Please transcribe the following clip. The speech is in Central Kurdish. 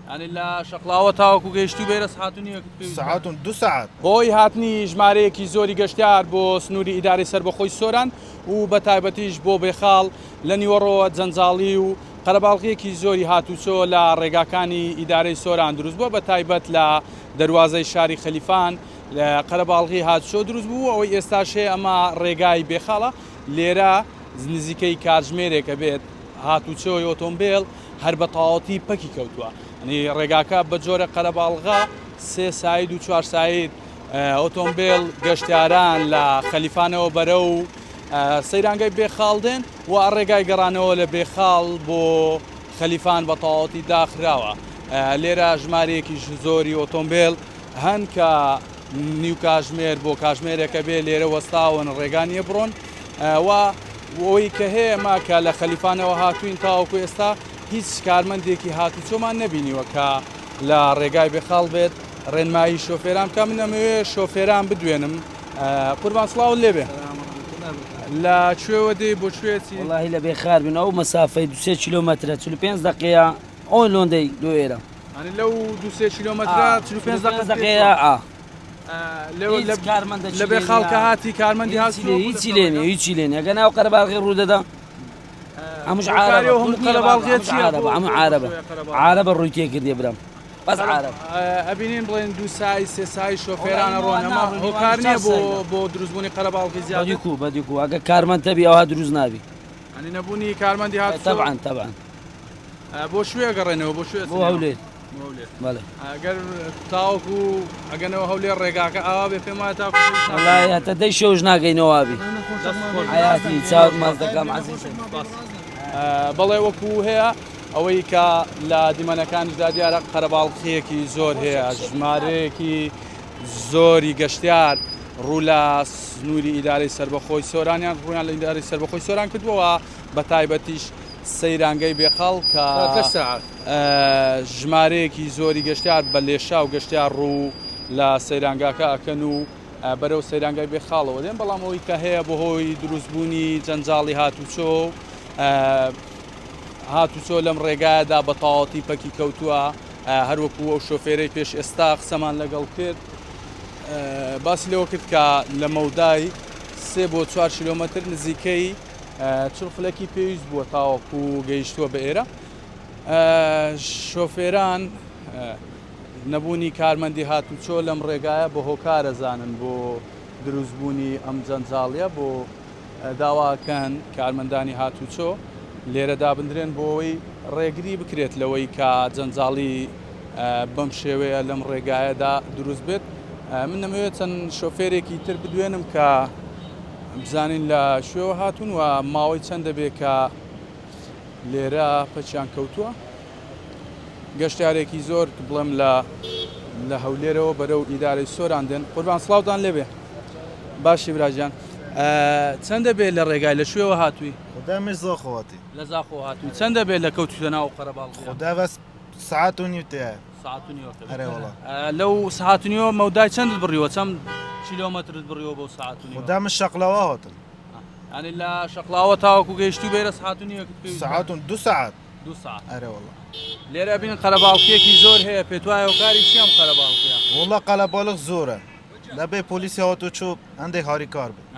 یانی لە شەقڵاوە تاوەکو گەیشتوو بێرە سەعات و نیوێکت پێویست بوو. سەعات و دوو سەعات. بەهۆی هاتنی ژمارەیەکی زۆری گەشتیار بۆ سنووری ئیدارەی سەربەخۆی سۆران و بەتایبەتیش بۆ بێخاڵ لە نیوەڕۆوە جەنجاڵی و قەرەباڵغییەکی زۆری هاتووچۆ لە ڕێگاکانی ئیدارەی سۆران دروست بووە بەتایبەت لە دەروازەی شاری خەلیفان قەرەباڵغی هاتوچۆ دروست بوو و ئەوەی ئێستاش هەیە ئەمە ڕێگای بێخاڵە لێرە نزیکەی کاتژمێرێک ئەبێت هاتوچۆی ئۆتۆمبێل هەر بە تەواوەتی پەکی کەوتووە ینی ڕێگاکە بە جۆرە قەرەباڵغە سێ side و چوار side ئۆتۆمبێل گەشتیاران لە خەلیفانەوە بەرە و سەیرانگای بێخاڵ دێن و ڕێگای گەڕانەوە لە بێخاڵ بۆ خەلیفان بە تەواوەتی داخراوە لێرە ژمارەیەکی زۆری ئۆتۆمبێل هەن کە نیو کاژمێر بۆ کاژمێرێکە بێ لێرە وەستاون ڕێگا نییە بڕۆن و ئەوەی کە هەیە ئەمە کە لە خەلیفانەوە هاتوین تاوەکو ئێستا هیچ کارمەندێکی هاتوچۆمان نەبینیوە کە لە ڕێگای بێخاڵ بێت ڕێنمایی شۆفێران بکە من ئەمەوێ شۆفێران بدوێنم قوربان سڵاوت لێبێ لە کوێوە دێی بۆ کوێ چی؟ وەڵاهی لە بێخار بین ئەو مەسافەی دو سێ کیلۆمەترە 45 دقیقەیە ئەو لۆندەی لۆ ئێرە یانی لەو دو سێ کیلۆمەترە 45 دقیقە دقیقەیە ئا لە کارمەندە لە بێ خاڵ کە هاتی کارمەندی هات هیچی لێ نیە هیچی لێ نیە گەر ناو قەرەباڵغی ڕوو دەدا هەمووش عارەبە هەموو قەرەباڵغیە چییە عارەبە هەموو عارەبە عارەبە ڕووی تێ کردێ برام بەس عارەب ئەبینین بڵێن دوو سای سێ سای شۆفێران ئەڕۆن ئەمە هۆکار نییە بۆ بۆ دروستبوونی قەرەباڵغی زیاتر بەدیکو بەدیکو ئەگە کارمەند تەبی ئەوها دروست نابی یانی نەبوونی کارمەندی هات تەبعەن تەبعەن بۆ شوێ ئەگەڕێنەوە بۆ شوێ بۆ هەولێر بەڵێ ئەگەر تاوەکو ئەگەنەوە هەولێر ڕێگاکە ئاوا بێ پێم وایە تاکو وەڵای هەتا دەی شەوش ناگەینەوە ئابی حەیاتی چاوت ماچ دەکەم عەزیزم بەڵێ وەکو هەیە ئەوەی کە لە دیمەنەکانیشدا دیارە قەرەباڵخییەکی زۆر هەیە ژمارەیەکی زۆری گەشتیار ڕوو لە سنووری ئیدارەی سەربەخۆی سۆرانیان ڕوویان لە ئیدارەی سەربەخۆی سۆران کردووە بە تایبەتیش سەیرانگەی بێخاڵ کە ژمارەیەکی زۆری گەشتیار بە لێشاو گەشتیار ڕوو لە سەیرانگاکە ئەکەن و بەرەو سەیرانگای بێخاڵەوە دێن بەڵام ئەوەی کە هەیە بەهۆی دروستبوونی جەنجاڵی هاتوچۆ هاتوچۆ لەم ڕێگایەدا بە تەواوەتی پەکی کەوتووە هەروەکو ئەو شۆفێرەی پێش ئێستا قسەمان لەگەڵ کرد باسی لەوە کرد کە لە مەودای سێ بۆ چوار کیلۆمەتر نزیکەی 40 خولەکی پێویست بووە تاوەکو گەیشتووە بە ئێرە شۆفێران نەبوونی کارمەندی هاتوچۆ لەم ڕێگایە بە هۆکارە زانن بۆ دروستبوونی ئەم جەنجاڵیە بۆ داواکەن کارمەندانی هاتوچۆ لێرە دابندرێن بۆ ئەوەی ڕێگری بکرێت لەوەی کە جەنجاڵی بەم شێوەیە لەم ڕێگایەدا دروست بێت من دەمەوێت چەند شۆفێرێکی تر بدوێنم کە بزانین لە شوێوە هاتوون و ماوەی چەند دەبێت کە لێرە پەچیان کەوتووە گەشتارێکی زۆر بڵێم لە لە هەولێرەوە بەرەو ئیدارەی سۆران دێن قوربان سڵاوتان لێبێ باشی براجان چەندە بێ لە ڕێگای لە شوێوە هاتووی خدا مش زاخۆ هاتی لە زاخۆ هاتووی چەندە بێ لە کەوتوتە ناو قەرەباڵغ خدا بەس سعات و نیو تێ سعات و نیوە ئەرێ وەڵا لەو سعات و نیوە مەودای چەندت بڕیوە چەند کیلۆمەترت بڕیوە بۆ سعات و نیوە خدا مش شەقلەوە هاتم یانی لە شەقلاوە تاوەکو گەیشتوو بێرە سعات و نیوەکت پێویست سعات و دوو سعات دوو سعات ئەرێ وەڵا لێرە بین قەرەباڵخیەکی زۆر هەیە پێت وایە هۆکاری چییە ئەم قەرەباڵخیە وەڵا قەلەباڵغ زۆرە دەبێ پۆلیسی هاتوچۆ هەندێک هاریکار بێت.